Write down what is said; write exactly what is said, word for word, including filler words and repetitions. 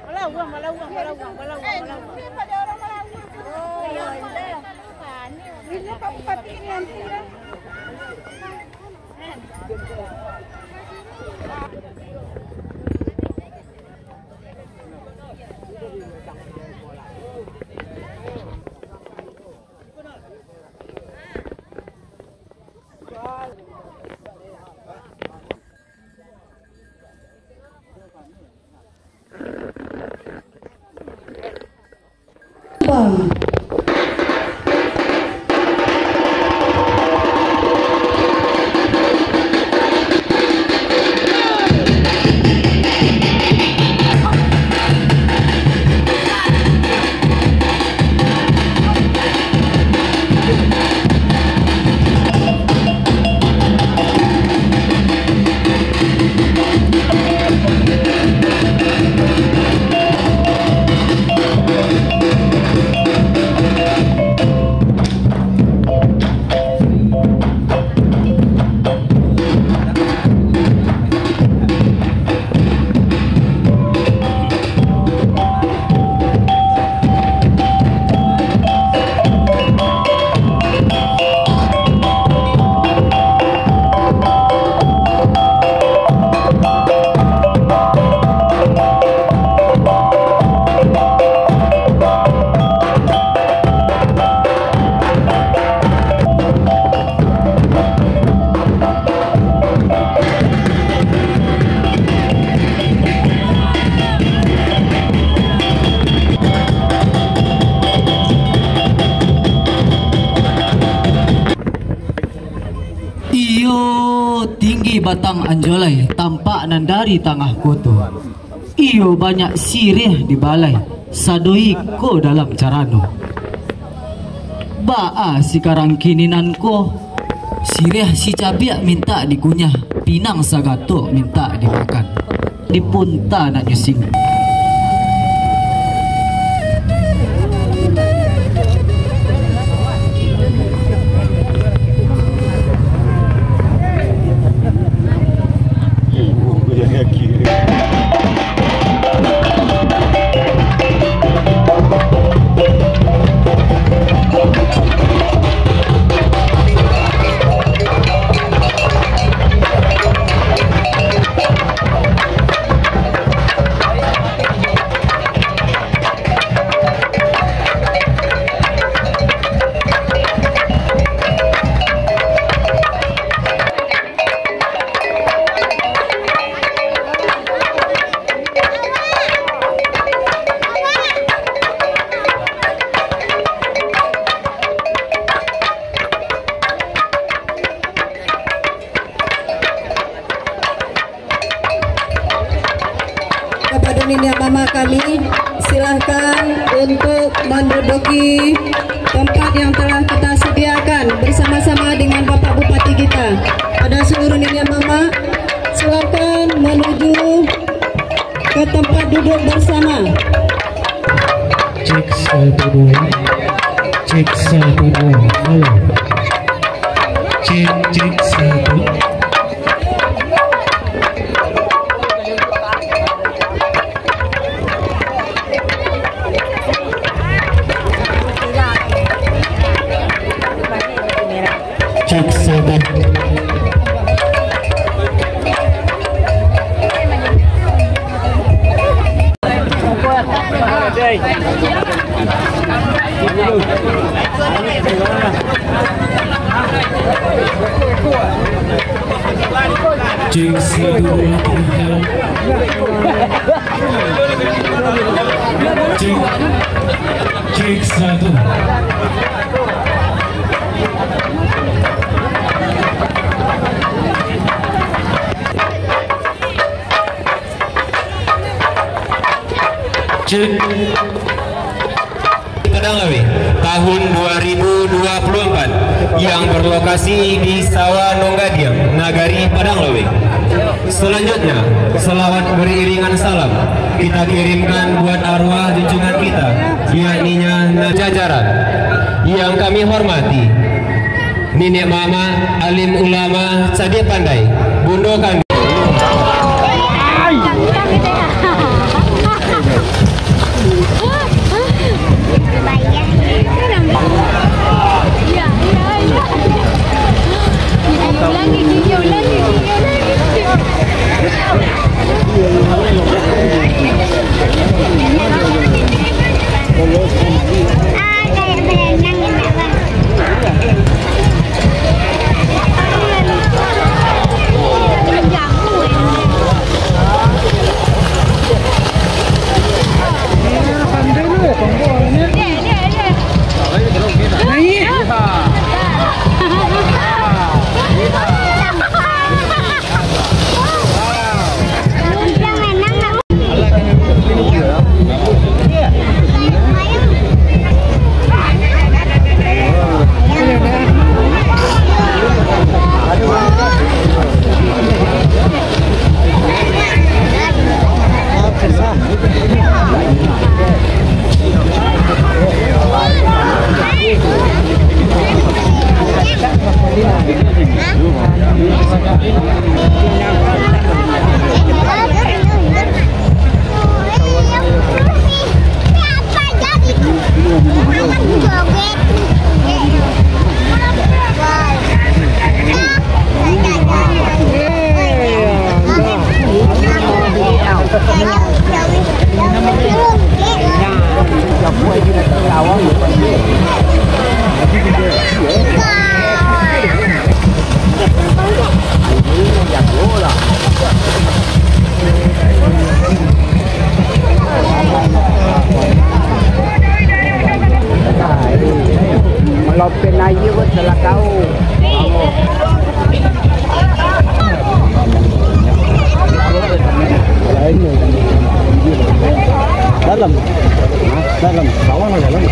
Malawang, malawang, malawang, malawang, malawang. Oh, iya, iya. Ini Pak Bupati ini nanti ya. Iyo tinggi batang anjolai, tampak nan dari tangah koto. Iyo banyak siriah di balai, sado iko dalam carano. Baa sikarang kini nan ko, siriah si cabiak mintak dikunyah, pinang sagatok mintak dimakan. Dipunta nak nyusing. Kepada niniak mamak kami, silahkan untuk menduduki tempat yang telah kita sediakan bersama-sama dengan Bapak Bupati kita. Pada seluruh niniak mamak, silahkan menuju ke tempat duduk bersama. Cek satu, dua. Cek satu, dua. Halo. Cek, cek satu. Cek satu. Cek satu, dua, tiga. Cek, cek satu. Padang Laweh tahun dua ribu dua puluh empat yang berlokasi di Sawah Nonggadiang, Nagari Padang Laweh. Selanjutnya, selawat beriringan salam kita kirimkan buat arwah junjungan kita, yakninya na-, jajaran yang kami hormati. Niniak mamak, alim ulama, cadiak pandai, bundo kami. Malopin ayu ko salakau. Dalam. Dalam. Bawah lah dalam.